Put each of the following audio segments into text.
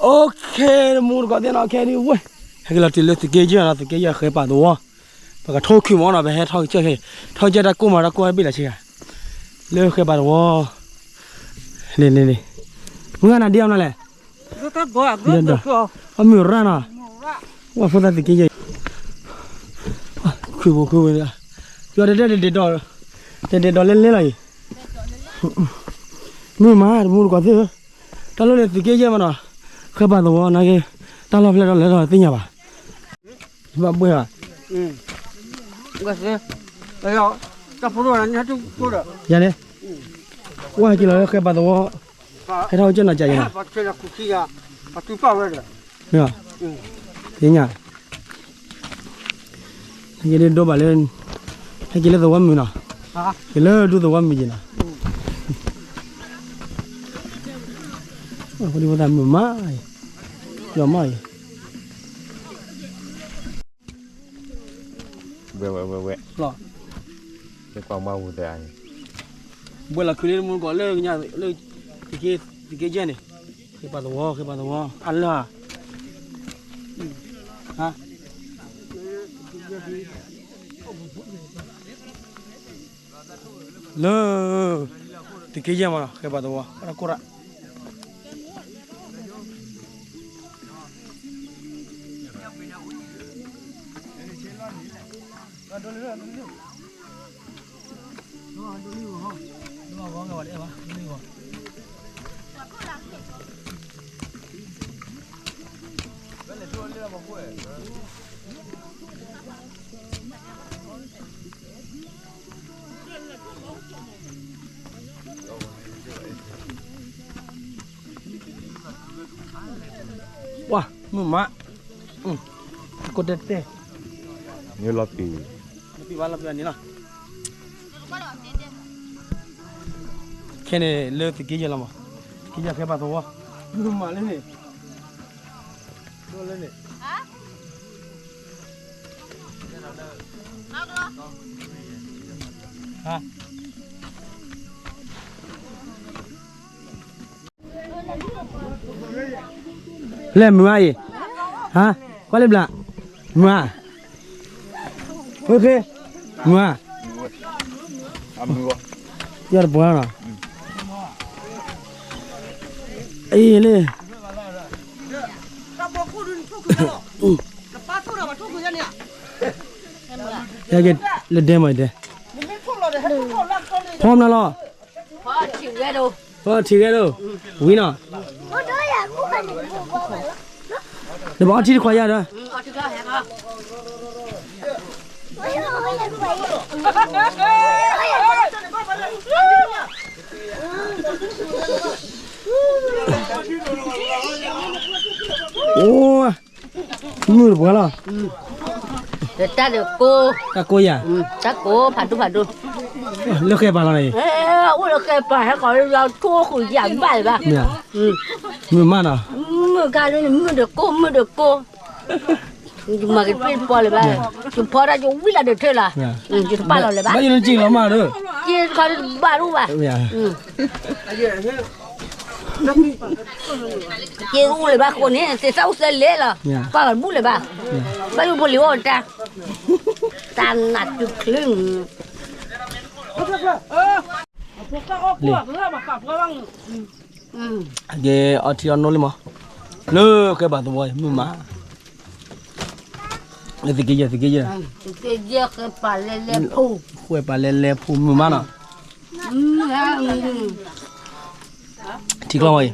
Okay တမူတကိးသ့ၣ်နီၤ ခဲဒ်ဝဲ ဟဲက့ၤလီၤတုၤလၢသုးက့ယဲၢ်နီၤ သုးက့ယဲၢ်ဃဲပာ်သဝီ ပကထီၣ်ခုၣ်မးနီၤ ပဟဲထီၣ်ကစၢၢ်ခဲ ထီၣ်ကစၢၢ်တၢ်ကိၢ်မး တၢ်ကိၢ်တၢ်ဘ့ၣ်လီၤဆ့ဂၤ လၢဃဲပာ်သဝီ န့ၣ်န့ၣ်န့ၣ် မုၢ်ဂၤနၤဒ်အီၤနၤလဲၣ် အမုၢ်ရၣ်နီၤ ဝဲဖိသၣ်သုးက့ယဲၢ် ခုၣ်ဖိခုၣ်ဖိ ယွၤတတဲတဒဲးဒီး တဒဲးဒီးလဲလဲလီၤအံၤ မုၢ်မး တမူတကိးသ့ၣ်ဧၢ တၢ်လီၢ်န့ၣ်သုးက့ယဲၢ်မးနီၤ ဃဲပာ်သဝီနာ်က့ တၢ်လီၢ်ဖျဲၣ်ထီၣ်လဲၤထီၣ်သ့ၣ်ညါဘၣ် ဘၣ်ဘှဲၣ်ဘၣ် ယၤန့ၣ် ဝဲဟဲက့ၤလီၤလၢဃဲပာ်သဝီ ဟဲထီၣ်ကစၢၢ်နီၤကၢ်ယဲၢ်နီၤ မ့ၢ် သ့ၣ်ညါ ဟဲက့ၤဒိဘၣ်လၢ ဟဲက့ၤလၢသဝီမုၢ်နီၤ က့ၤလၢဒူသဝီမုၢ်ယဲၢ်နီၤ ဖိဒံဖိသၣ်မုာ်မးအံၤ ယီၤမးအံၤ ဝဲဝဲဝဲဝဲ လီၤ လၢကွၢ်မါဝူၤသးန့ၣ် ဘှဲၣ်လီၤခုၣ်လၢမူတကိးလၢညါလၢ သုးက့ယဲၢ်န့ၣ် ဃ့ပာ်သဝီ ဃ့ပာ်သဝီ အလၢ ဟါ လၢ သုးက့ယဲၢ်မးနီၤ ဃဲပာ်သဝီ အတၢ်ကိၢ်ရၣ် ပှၤ မုၢ်မး ကိၢ်တဲတဲ မ့ၢ်လီၤပံၤ လီၤပံၤဘၣ်လီၤပံၤဘၣ်န့ၣ်လီၤ ခဲန့ၣ်လၢသုးက့ယဲၢ်လီၤမး သုးက့ယဲၢ်ဃဲပာ်သဝီ မုၢ်မးလၢန့ၣ် ဒိၣ်လၢန့ၣ် ဟါ လဲၣ်မုၢ်အါအံၤ ဟါ ကွၢ်လၢဘျး မုၢ်အါ ဝ့ၢ်ဃ့ မုၢ်အါ ယီၢ်တပှၢ်နီၤ အံၤလၢ ဟဲက့ၤလၢဒဲမးဒဲ ဖီမနုၤလီၤ ဖီထံဂဲၤဒိၣ် ဝံၤနီၤ နဘၣ်အီထံတခွးယါဒီး အိ မုၢ်တပှၢ်လီၤ တၢ်ကိၢ် တၢ်ကိၢ်ယၤ တၢ်ကိၢ်ဖးဒိၣ်ဖးဒိၣ် လၢဃဲပာ်လီၤန့ၣ် အိၣ်လၢဃဲပာ်ဟဲကီးလၢယွၤထိၣ်ဃုာ်ယၤဘၣ်လၢၤဘၣ် မုၢ်မးနီၤ မုၢ်ကါလၢမုၢ်တကိၢ် မုၢ်တကိၢ် ယမၤက့ၤတပ့ၢ်တပီၢ်လၢၤဘၣ် ယဖီတၢ်ယဝံၣ်လီၤဒၢးထၢလီၤ ယတပာ်လီၤလၢၤဘၣ် ဘၣ်ယိၣ်လၢက့ၤလီၤမးဒီး က့ၤတခီတဘၣ်ဒိၣ်ဘၣ် က့ၤအိၣ်လၢၤဘၣ်ဃိန့ၣ် သ့ၣ်သၣ်အိၣ်သၢလဲၣ်လီၤ ပာ်လီၤတဘူၣ်လၢၤဘၣ် ဘၣ်ယိၣ်ဖိလံၤအိၣ်တၢ် တၢ်နးတုၤချုး လံ အကဲအီထံအီနိလံမး လၢဃဲပာ်သဝီမုၢ်မး လၢသုးက့ယဲၢ် သုးက့ယဲၢ် ဃဲပာ်လဲလဲဖိ ဃဲပာ်လဲလဲဖိမုၢ်မးနီၤ ထံကျိဝဲအံၤ ထံ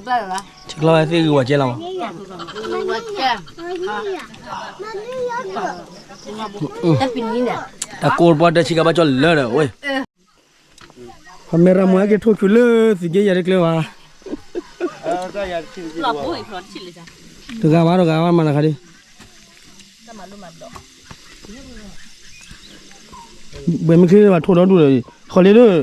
ကျိဝဲသ့ၣ်ဂ့ၤဝဲကဲလီၤမး တၢ်ကိၢ်တပှၢ်တၢ်ဆံးကဘၣ်ကၠီလၢဒီးဝဲ ပှၤမဲရၤမူဟဲက့ၤထိၣ်ဆူလၢသုးက့ယဲၢ်တကျဲဘၣ် တဂၤဘၣ်တဂၤဘၣ်မၤနၤခါဒံး ဘှဲးမ့ၢ်ချ့ဘၣ်ထိၣ်ဒီဒူၣ်ဒီး ဃီလ့ဒီး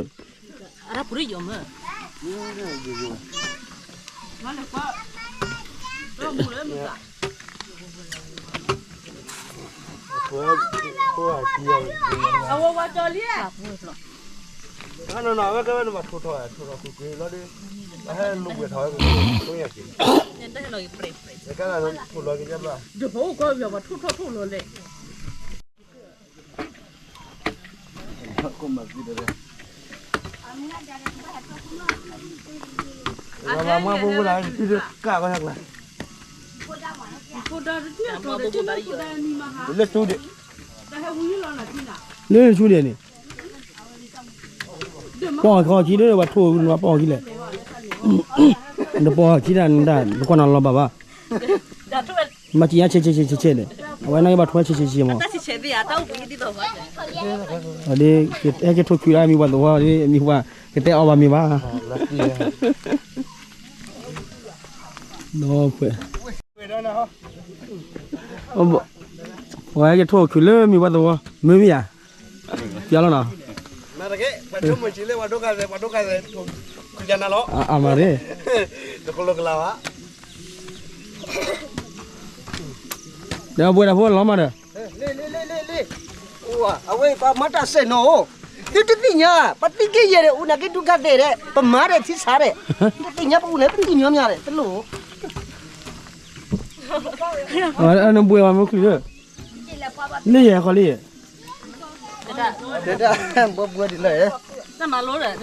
အဝဲဝဲကၠီလံ အဝဲကဲဝဲနမၤထိၣ်ထီၣ် ထိၣ်ထီၣ်ကွ့ၢ်ကွ့ၢ်လီၤဒီး အဟဲလိာ်ဝဲထီၣ်ဝဲကွ့ၢ်ကွ့ၢ် ကဲလီၤ ကဲလီၤ ကဲလီၤ ဒ်ဖိအိၣ်ကီၢ်ပယီၤပှၤထိၣ်ထီၣ်ထိၣ်လီၤလဲၣ် မၤမၤမၤဖိဖိလၢ ကၢ်ကီၢ်ညါကျါ လၢဆူဒံး လၢဆူဒံးန့ၣ် ပီၢ်ခီၣ်ခံဒီး ပှၤထိၣ်နွၤပီၢ်ခံလဲၣ် နပီၢ်ခံတၢ်နတၢ် နကွၢ်နၤလီၤဘၣ်ဘၣ် မၤစံၣ်ညါဆဲးဆဲးဆဲးဆဲးန့ၣ် အဝဲန့ၣ်ဘၣ်ထိၣ်ဝဲဆဲးဆဲးဆဲးမး ဒ် ဟဲက့ၤထိၣ်ခုလၢအမံၤပှၤသဝီဒ် အမံၤပှၤကတဲအီၤဘၣ်မ့ၢ်ဘၣ် ဒီး ပှၤဟဲက့ၤထိၣ်ခုလၢမံၤပှၤသဝီ မ့ၢ်မ့ၢ်ဧါ ပျီလီၤနီၤ ပှၤထိၣ်မုၢ်ဆံးလၢပှၤဒိကါသဲး ပှၤဒိကါသဲး ထိၣ်ခုကနၤလီၤ အမၤရ့ တကလီကလၤဘၣ် ဒီးဘှဲးတၢ်ဖိလီၤမးဒီး အဝဲပှၤမၤတၢ်စဲးနီၤအိၣ် သုတသ့ၣ်ညါ ပှၤသံက့ယဲၢ်ဒီး အိၣ်နာ်က့ဒုးကါသဲးဒီး ပမၤဒီးထံဆါဒီး သုတသ့ၣ်ညါပအိၣ်န့ၣ် ပသ့ၣ်ညါမးဒီး တလိၣ် နဘှဲးဝဲမ့ၢ်ချုးဒီး လၢယဲၢ်ခီလၢယဲၢ် ဘှဲးဒ်လဲၣ် တၢ်မၤလိဝဲအံၤ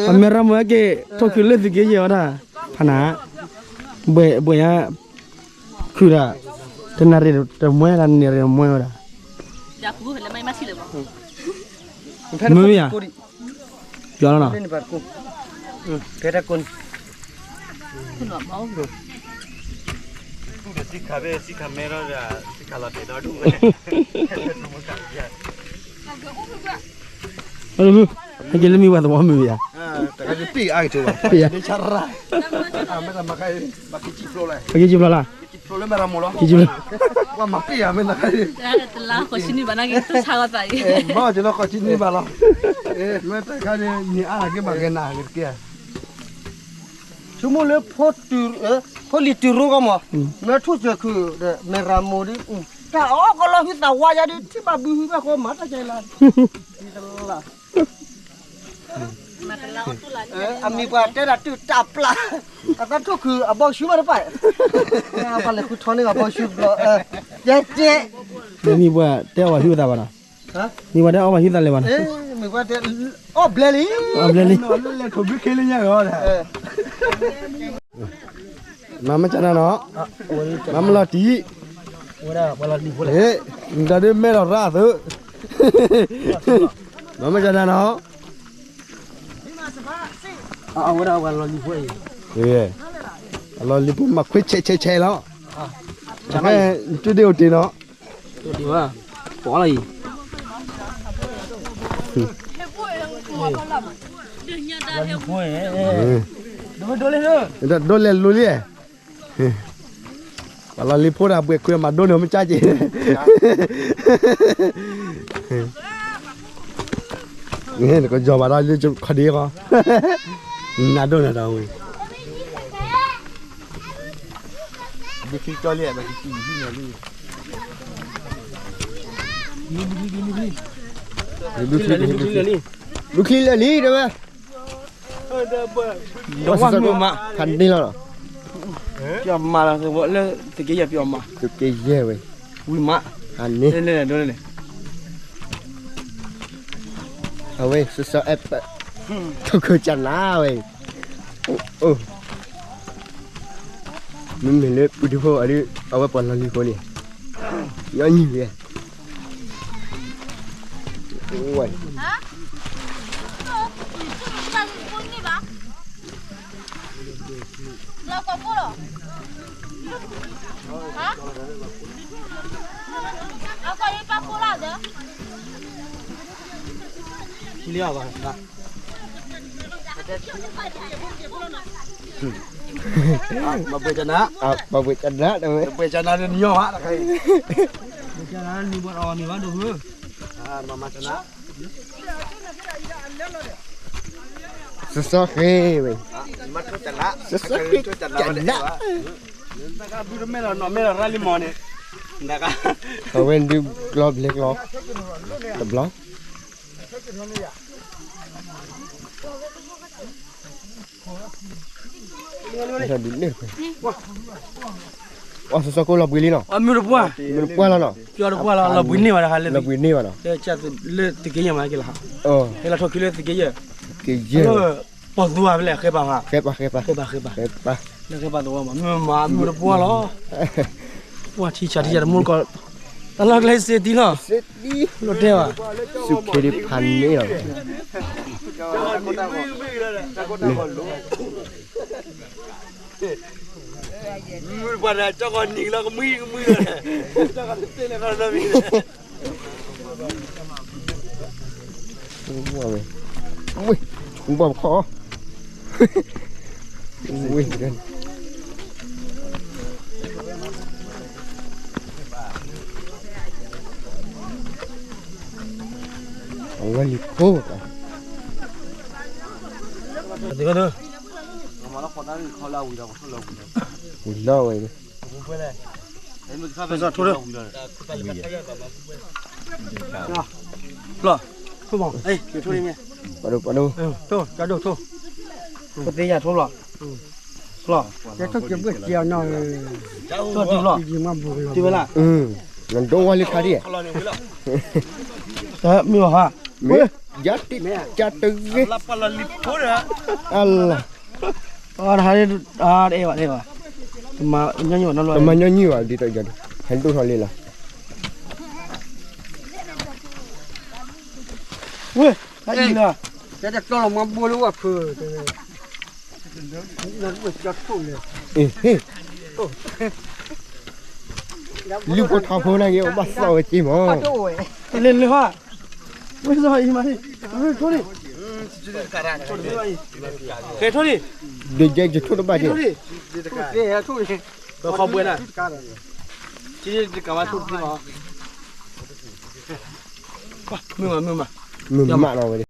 အမဲၢ်ရမိၢ်ဟဲက့ၤ ထိၣ်ခုလၢသုးက့ယဲၢ်ဝဲဒၣ် ဖးနၤ ဘှဲး ဘှဲးညါ ခုဒီး တနၣ်ရံၣ်တမွဲ တနၣ်ရံၣ်တမွဲဝဲဒၣ် မ့ၢ်မ့ၢ်ဧါ ပျီလီၤနီၤ ဖဲတၢ်ကိးန့ၣ် ဟဲက့ၤလၢမံၤဝဲသဝီမုၢ်ယါ တၢ်ကတံၢ်အါက့ၤဘၣ် ပက့ၤကံဖျိလၢ က့ၤကံဖျိလၢ ပှၤမၤပ့ၢ်ယါမ့ၢ်နၤ တလါဃီဆံနံၣ်ဘၣ်နာ်က့ၤ တၢ်ဆါဂီၤသးအံၤ ဘၣ်က့ၤလီၤဃီဆံနံၣ်ဘၣ်လီၤ မ့ၢ်တခါန့ၣ် နံၤအါက့ၤဘၣ်က့ၤနၤက့ၤ ဆိကမိၣ်လၢ ဖိလံၤတုၤရိကီမး မ့ၢ်ထူၣ်စၢၤခုၣ်ဒီး မဲၢ်ရမိၢ်ဒီး တၢ်အီၣ်ကလီၤဟုသးဝါယါဒီး ထံၣ်ဘၣ်ဘုဟုဘၣ်ဃီမၤတၢ်ကဲလၢ အမံၤပှၤတဲဒၣ်တုၤတၢ်ပျၢ် အသးထိၣ်ခုၣ်အဘီၣ်ဆူမးတပၣ် ပှၤလဲၤဃုထီန့ၢ်အဘီၣ်ဆူဘျီ ကဲကဲ မ့ၢ်မံၤပှၤတဲအီၣ်ဘၣ်ဟုသးဘၣ်နီၤ မံၤပှၤတဲအီၣ်ဘၣ်ဟုသးလဲၤဘၣ်နီၤ မံၤပှၤတဲ အီၣ်ဘျဲလံ အီၣ်ဘျဲလံ လဲၤထိၣ်ဘုခ့လၢညါဂီၤ မၤမ့ၢ်ကနၤနီၤ မၤမလီၤတံၢ် နတၢ်ဒုးမဲထီၣ်ရၣ်သု မၤမ့ၢ်ကနၤနီၤ အလီၤလံၤဖိမၤခွ့ဆဲးဆဲးဆဲးလီၤ နတုၤဒ့အိၣ်တ့ၢ်နီၤ ပီလီၤအံၤ ဒိလဲၣ်လိၤလံ ပှၤလီၤလံၤဖိဒၣ်ဘှဲးခွဲးမၤဒိန့ၣ်မ့ၢ်ကၢ်က့ၤ နကယီၤဘၣ်ဒီးလၢခီဒ့ဃီ နၤဒိၣ်နၤဒီးဝံၤ ဘုချံကၠီလံ ဘုချံလၢာ်လံ ဘုချံလၢာ်လံတဲဝဲ ဒီးဝဲမုာ်မး ဖးန့ၢ်လီၤ ပျီမးလီၤ လၢသုးက့ယဲၢ်ပျီမး သုးက့ယဲၢ်ဝဲ ဝံၤမး ဖးန့ၢ် အဝဲ စီၤစီၤအဲၣ်ပၢၣ် ထိၣ်ခိၣ်ကနၣ်ဝဲ အိၣ် မ့မ့ၢ်လၢပူၤတဖိအဒုး အဝဲပှၤလီၤလံၤဖိန့ၣ် ညီနုၢ်ဝဲ ဝဲ လီၤဘၣ် ဘၣ်ဘှဲးကနၣ် ဘၣ်ဘှဲးကနၣ် ဘှဲးကနၣ်န့ၣ်ညီဘၣ်တခါအံၤ ဘှဲးကနၣ်န့ၣ်ဘၣ်အီၤန့ၣ်ဘၣ်ဒိၣ်ဖု မၤမၤကနၣ် စီၤစီၤဃ့ဝဲ စီၤစီၤဃ့ကနၣ် ဘုတမဲလီၤနီၢ်မဲလီၤရၣ်လံမီၢ်န့ၣ် အဝဲဒုးကျီဘျဲကျီ တဘျီ ဒ်န့ၣ်, အီၣ်စီၤစီၤကိၣ်လီၤဘှံးလံနီၤ, အမုၢ်တပှၢ်, မုၢ်တပှၢ်လီၤနီၤ, ပျီတပှၢ်လီၤ, လီၤဘှံးန့ၢ်ဘၣ်တဟါလၢ, လီၤဘှံးန့ၢ်ဘၣ်နီၤ, လၢသုးက့ယဲၢ်မးက့ၤလီၤ, ဟဲလီၤထီၣ်ခံလၢသုးက့ယဲၢ်, က့ၤယဲၢ်, ပီၢ်သူဝဲဖဲလဲၣ် ဃဲပာ်မး, ဃဲပာ် ဃဲပာ်, ဃဲပာ်, ဃဲပာ်သဝီမး, မုၢ်မး မုၢ်တပှၢ်လီၤ, ပှၢ်ထံဆးထံဆးတမူတကိး, တၢ်လီၢ်ကျဲစ့တံလီၤ, လီၤတဲဘၣ်, စူၢ်ခ့ဒံးဖးန့ၣ်လီၤ, မုၢ်ပှၢ်ဒီး ကၠီကီးနံၤလီၤကမှံကမှံလီၤ, ကၠီကီးတသ့လၢၤဃီလီၤမံၤ, ဝဲ, ဝဲ, ဝဲပခီၣ်, ဝဲ, အဝဲလံၤဖိ, ဝံၤလီၤဝဲ, လီၤ, ပဒိၣ်ပဒိၣ်, ပသ့ယၤထိၣ်လီၤ, လီၤ, ကၠီတုၤလီၤ, နဒိၣ်ဝဲလံခါဒံး, မ့ၢ်ဘၣ်ဟါ, မ့ၢ်, ယၤတဂ့ၤ, အလၤ, တအဲၣ်ဘၣ်, တမၤညီနုၢ်ဘၣ်နီတဘျီ, ဟဲဒိၣ်ထီၣ်လံလီၤ, ဝဲ, တၢ်လီၤမၤဘိလၢဝဲဖု, လုၢ်ဖိထါဖိန့ၣ်က့ၤ ဘၣ်သီၣ်ဝဲက့ၤမး, လၢလၢဟါ, ဝဲစီၤအံၤမး, ထိၣ်လံ, ထိၣ်လံ, ဒ်ယဲယထိၣ်တဘၣ်က့ၤ, ထိၣ်လံ, ဘၣ်ခီဘှဲနၤ, တကးဘၣ်ထိၣ်တသ့ဘၣ်, မုာ်မးမုာ်မး, မုာ်မးလီၤဝဲ,